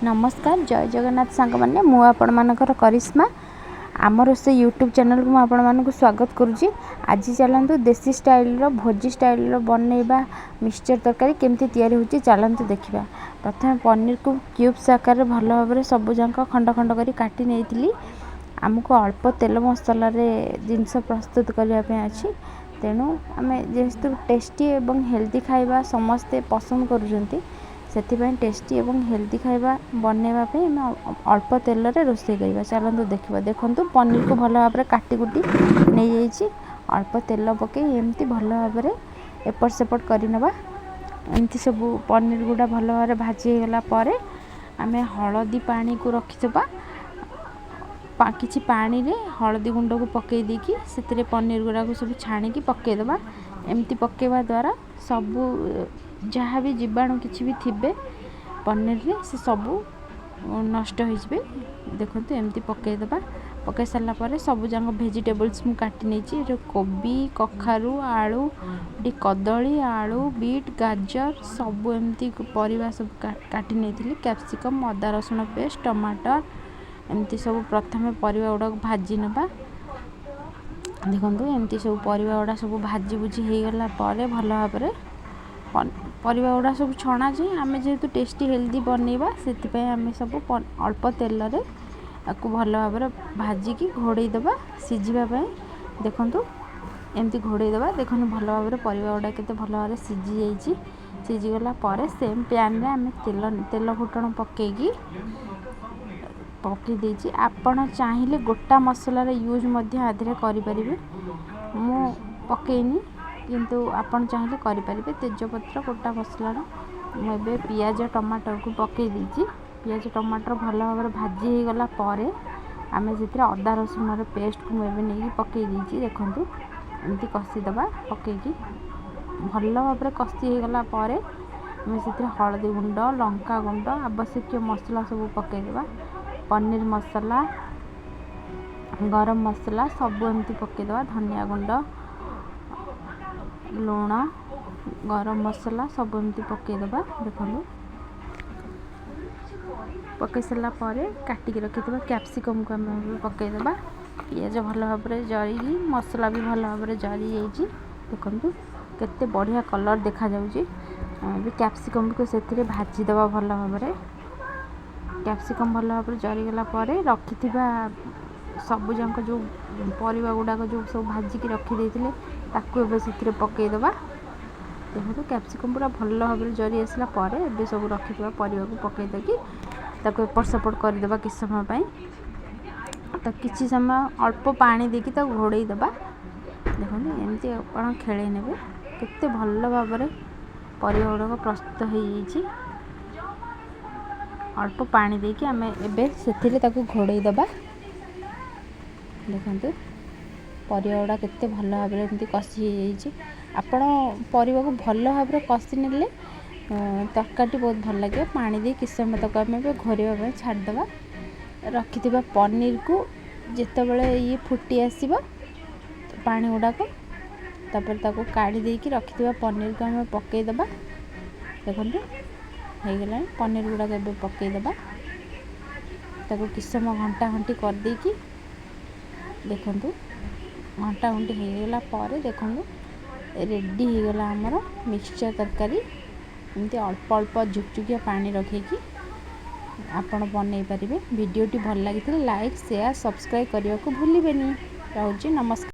ନମସ୍କାର, ଜୟ ଜଗନ୍ନାଥ ସାଙ୍ଗମାନେ। ମୁଁ ଆପଣମାନଙ୍କର କରିସ୍ମା। ଆମ ରୋଷେଇ ୟୁଟ୍ୟୁବ୍ ଚ୍ୟାନେଲ୍କୁ ମୁଁ ଆପଣମାନଙ୍କୁ ସ୍ୱାଗତ କରୁଛି। ଆଜି ଚାଲନ୍ତୁ ଦେଶୀ ଷ୍ଟାଇଲ୍ର, ଭୋଜି ଷ୍ଟାଇଲ୍ର ବନେଇବା। ମିକ୍ସଚର୍ ତରକାରୀ କେମିତି ତିଆରି ହେଉଛି, ଚାଲନ୍ତୁ ଦେଖିବା। ପ୍ରଥମେ ପନିରକୁ କ୍ୟୁବ୍ସ ଆକାରରେ ଭଲ ଭାବରେ ସବୁଯାକ ଖଣ୍ଡ ଖଣ୍ଡ କରି କାଟି ନେଇଥିଲି। ଆମକୁ ଅଳ୍ପ ତେଲ ମସଲାରେ ଜିନିଷ ପ୍ରସ୍ତୁତ କରିବା ପାଇଁ ଅଛି। ତେଣୁ ଆମେ ଯେହେତୁ ଟେଷ୍ଟି ଏବଂ ହେଲ୍ଦି ଖାଇବା ସମସ୍ତେ ପସନ୍ଦ କରୁଛନ୍ତି, ସେଥିପାଇଁ ଟେଷ୍ଟି ଏବଂ ହେଲ୍ଦି ଖାଇବା ବନେଇବା ପାଇଁ ଆମେ ଅଳ୍ପ ତେଲରେ ରୋଷେଇ କରିବା। ଚାଲନ୍ତୁ ଦେଖିବା। ଦେଖନ୍ତୁ, ପନିରକୁ ଭଲ ଭାବରେ କାଟି କୁଟି ନେଇଯାଇଛି। ଅଳ୍ପ ତେଲ ପକାଇ ଏମିତି ଭଲ ଭାବରେ ଏପଟ ସେପଟ କରିନେବା। ଏମିତି ସବୁ ପନିର ଗୁଡ଼ା ଭଲ ଭାବରେ ଭାଜି ହେଇଗଲା ପରେ ଆମେ ହଳଦୀ ପାଣିକୁ ରଖିଦେବା। କିଛି ପାଣିରେ ହଳଦୀ ଗୁଣ୍ଡକୁ ପକାଇ ଦେଇକି ସେଥିରେ ପନିର ଗୁଡ଼ାକୁ ସବୁ ଛାଣିକି ପକାଇଦେବା। ଏମିତି ପକାଇବା ଦ୍ୱାରା ସବୁ ଯାହା ବି ଜୀବାଣୁ କିଛି ବି ଥିବେ ପନିରରେ, ସେ ସବୁ ନଷ୍ଟ ହେଇଯିବେ। ଦେଖନ୍ତୁ, ଏମିତି ପକାଇଦେବା। ପକାଇ ସାରିଲା ପରେ ସବୁଯାକ ଭେଜିଟେବଲ୍ସ ମୁଁ କାଟି ନେଇଛି। ଏଠି କୋବି, କଖାରୁ, ଆଳୁ, ଏଠି କଦଳୀ, ଆଳୁ, ବିଟ୍, ଗାଜର, ସବୁ ଏମିତି ପରିବା ସବୁ କାଟି ନେଇଥିଲି। କ୍ୟାପ୍ସିକମ୍, ଅଦା ରସୁଣ ପେଷ୍ଟ, ଟମାଟର, ଏମିତି ସବୁ। ପ୍ରଥମେ ପରିବା ଗୁଡ଼ାକୁ ଭାଜି ନେବା। ଦେଖନ୍ତୁ, ଏମିତି ସବୁ ପରିବା ଗୁଡ଼ା ସବୁ ଭାଜି ଭୁଜି ହେଇଗଲା ପରେ ଭଲ ଭାବରେ ପରିବା ଗୁଡ଼ା ସବୁ ଛଣାଯାଏ। ଆମେ ଯେହେତୁ ଟେଷ୍ଟି ହେଲ୍ଦି ବନେଇବା, ସେଥିପାଇଁ ଆମେ ସବୁ ଅଳ୍ପ ତେଲରେ ତାକୁ ଭଲ ଭାବରେ ଭାଜିକି ଘୋଡ଼େଇ ଦେବା ସିଝିବା ପାଇଁ। ଦେଖନ୍ତୁ, ଏମିତି ଘୋଡ଼େଇ ଦେବା। ଦେଖନ୍ତୁ, ଭଲ ଭାବରେ ପରିବା ଗୁଡ଼ା କେତେ ଭଲ ଭାବରେ ସିଝି ଯାଇଛି। ସିଝିଗଲା ପରେ ସେମ୍ ପ୍ୟାନ୍ରେ ଆମେ ତେଲ ଫୁଟଣ ପକାଇକି ପକାଇ ଦେଇଛି। ଆପଣ ଚାହିଁଲେ ଗୋଟା ମସଲାର ୟୁଜ୍ ମଧ୍ୟ ଆ ଦେହରେ କରିପାରିବେ। ମୁଁ ପକାଇନି, କିନ୍ତୁ ଆପଣ ଚାହିଁଲେ କରିପାରିବେ। ତେଜପତ୍ର, ଗୋଟା ମସଲାର। ମୁଁ ଏବେ ପିଆଜ ଟମାଟରକୁ ପକାଇ ଦେଇଛି। ପିଆଜ ଟମାଟର ଭଲ ଭାବରେ ଭାଜି ହେଇଗଲା ପରେ ଆମେ ସେଥିରେ ଅଦା ରସୁଣର ପେଷ୍ଟକୁ ମୁଁ ଏବେ ନେଇକି ପକାଇ ଦେଇଛି। ଦେଖନ୍ତୁ, ଏମିତି କଷିଦେବା ପକାଇକି। ଭଲ ଭାବରେ କଷି ହେଇଗଲା ପରେ ଆମେ ସେଥିରେ ହଳଦୀ ଗୁଣ୍ଡ, ଲଙ୍କା ଗୁଣ୍ଡ, ଆବଶ୍ୟକୀୟ ମସଲା ସବୁ ପକାଇଦେବା। ପନିର ମସଲା, ଗରମ ମସଲା ସବୁ ଏମିତି ପକାଇଦେବା। ଧନିଆ ଗୁଣ୍ଡ, ଲୁଣ, ଗରମ ମସଲା ସବୁ ଏମିତି ପକାଇଦେବା। ଦେଖନ୍ତୁ, ପକାଇ ସାରିଲା ପରେ କାଟିକି ରଖିଥିବା କ୍ୟାପ୍ସିକମ୍କୁ ଆମେ ପକାଇଦେବା। ପିଆଜ ଭଲ ଭାବରେ ଜରିକି ମସଲା ବି ଭଲ ଭାବରେ ଜରି ଯାଇଛି। ଦେଖନ୍ତୁ, କେତେ ବଢ଼ିଆ କଲର୍ ଦେଖାଯାଉଛି। ଏବେ କ୍ୟାପ୍ସିକମ୍କୁ ସେଥିରେ ଭାଜିଦେବା ଭଲ ଭାବରେ। କ୍ୟାପ୍ସିକମ୍ ଭଲ ଭାବରେ ଜରିଗଲା ପରେ ରଖିଥିବା ସବୁଯାକ ଯେଉଁ ପରିବା ଗୁଡ଼ାକ ଯେଉଁ ସବୁ ଭାଜିକି ରଖିଦେଇଥିଲେ, ତାକୁ ଏବେ ସେଥିରେ ପକାଇଦେବା। ଦେଖନ୍ତୁ, କ୍ୟାପ୍ସିକମ୍ ପୁରା ଭଲ ଭାବରେ ଜରି ଆସିଲା ପରେ ଏବେ ସବୁ ରଖିଥିବା ପରିବାକୁ ପକାଇ ଦେଇକି ତାକୁ ଏପଟ ସେପଟ କରିଦେବା କିଛି ସମୟ ପାଇଁ। ତ କିଛି ସମୟ ଅଳ୍ପ ପାଣି ଦେଇକି ତାକୁ ଘୋଡ଼େଇ ଦେବା। ଦେଖନ୍ତୁ, ଏମିତି ଆପଣ ଖେଳେଇ ନେବେ। କେତେ ଭଲ ଭାବରେ ପରିବା ଗୁଡ଼ାକ ପ୍ରସ୍ତୁତ ହେଇଯାଇଛି। ଅଳ୍ପ ପାଣି ଦେଇକି ଆମେ ଏବେ ସେଥିରେ ତାକୁ ଘୋଡ଼େଇ ଦେବା। ଦେଖନ୍ତୁ, ପରିବା ଗୁଡ଼ା କେତେ ଭଲ ଭାବରେ ଏମିତି କଷି ହେଇଯାଇଛି। ଆପଣ ପରିବାକୁ ଭଲ ଭାବରେ କଷି ନେଲେ ତରକାରୀଟି ବହୁତ ଭଲ ଲାଗିବ। ପାଣି ଦେଇ କିଛି ସମୟ ତାକୁ ଆମେ ଏବେ ଘୋରିବା ପାଇଁ ଛାଡ଼ିଦେବା। ରଖିଥିବା ପନିରକୁ ଯେତେବେଳେ ଇଏ ଫୁଟି ଆସିବ ପାଣି ଗୁଡ଼ାକ, ତାପରେ ତାକୁ କାଢ଼ି ଦେଇକି ରଖିଥିବା ପନିରକୁ ଆମେ ପକାଇଦେବା। ଦେଖନ୍ତୁ, ହେଇଗଲାଣି। ପନିର ଗୁଡ଼ାକ ଏବେ ପକାଇଦେବା। ତାକୁ କିଛି ସମୟ ଘଣ୍ଟା ଘଣ୍ଟି କରିଦେଇକି, ଦେଖନ୍ତୁ, ଘଣ୍ଟା ଘଣ୍ଟି ହେଇଗଲା ପରେ ଦେଖନ୍ତୁ, ରେଡ଼ି ହେଇଗଲା ଆମର ମିକ୍ସଚର୍ ତରକାରୀ। ଏମିତି ଅଳ୍ପ ଅଳ୍ପ ଝୁକଝୁକିଆ ପାଣି ରଖିକି ଆପଣ ବନେଇ ପାରିବେ। ଭିଡ଼ିଓଟି ଭଲ ଲାଗିଥିଲେ ଲାଇକ୍, ସେୟାର, ସବସ୍କ୍ରାଇବ୍ କରିବାକୁ ଭୁଲିବେନି। ରହୁଛି, ନମସ୍କାର।